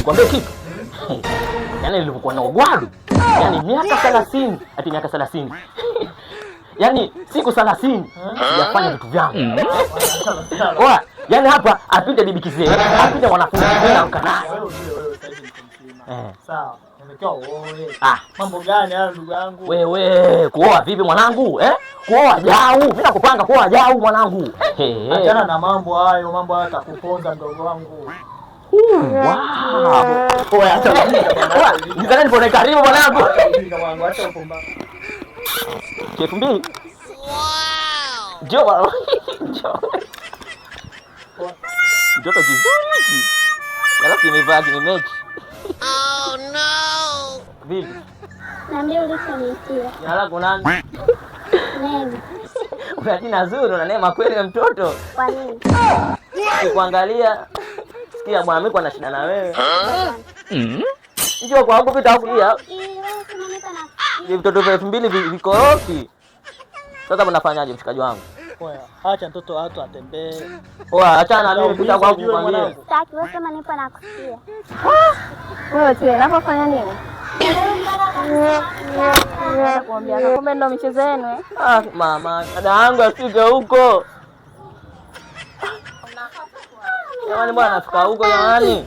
Nikwambie kitu. Yaani nilivyokuwa na ugwadu. Yaani miaka 30, ati miaka 30. Yaani siku 30 sijafanya vitu vyangu. Oa, yaani hapa apite bibi kizee, apite mwanafunzi, mimi naamka naye. Wewe ujue wewe sasa hivi mtu mzima. Sawa. Unatakiwa uoe. Ah. Mambo gani hayo ndugu yangu? Wewe kuoa vipi mwanangu? Eh? Kuoa jau. Mimi nakupanga kuoa jau mwanangu. Achana na mambo hayo, mambo hayo yatakuponza mdogo wangu. Wow. Oa, acha ujinga bwana. Nizana nipone karibu mwanangu. Ujinga wangu, acha upumbavu. 2000. Wow. Njoo bwana. Njoo. Mtoto kizuri hiki. Alafu kimevaa kimemechi. Oh no! Vipi? Niambie ulichoniitia. Jina lako nani? Neema. Una jina zuri, una neema kweli wewe mtoto. Kwa nini? Ukikuangalia sikia bwana, mimi kwa na shida na wewe. Njoo kwa huku pita huku hii hapa. Ii, wewe sema nipa na Ni vitoto vya 2000 vikorofi. Sasa mnafanyaje mshikaji wangu? Oya, acha mtoto watu atembee. Oa, achana na mimi pita kwa huku Ujue kwambie. mwanangu. Sitaki, wewe sema nipa na kusikia. Wewe tu unapofanya nini? Kuambia kumbe ndo michezo yenu eh? Ah, mama, dada yangu asike huko. Jamani bwana, nafika huko jamani.